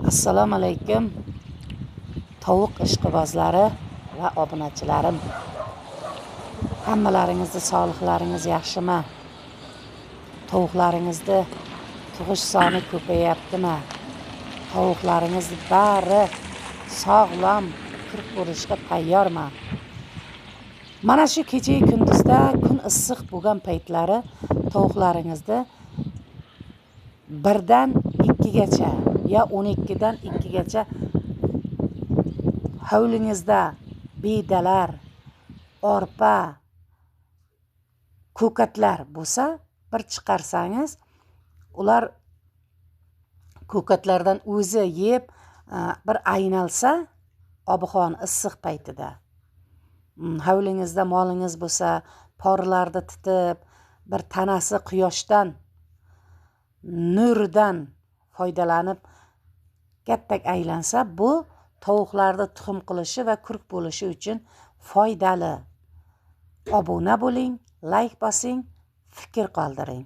Assalomu alaykum tovuq ishqibozlari va obunachilarim. Hammalaringizni sog'liqlaringiz yaxshimi? Tovuqlaringizni tug'ish soni ko'payaptimi? Tovuqlaringiz bari sog'lom kirib bo'lishga tayyormi? Mana shu kecha kunduzda kun issiq bo'lgan paytlari tovuqlaringizni 1dan 2gacha ya 12dan 2gacha hovlingizda bedalar, arpa, ko'katlar bo'lsa, bir chiqarsangiz, ular ko'katlardan o'zi yeb bir aynalsa, ob-havoni issiq paytida. Hovlingizda molingiz bo'lsa, porlarni titib, bir tanasi quyoshdan, nurdan foydalanib kattak aylansa, bu tovuqlarni tuxum qilishi va kurk bo'lishi uchun foydali. Obuna bo'ling, like bosing, fikr qoldiring.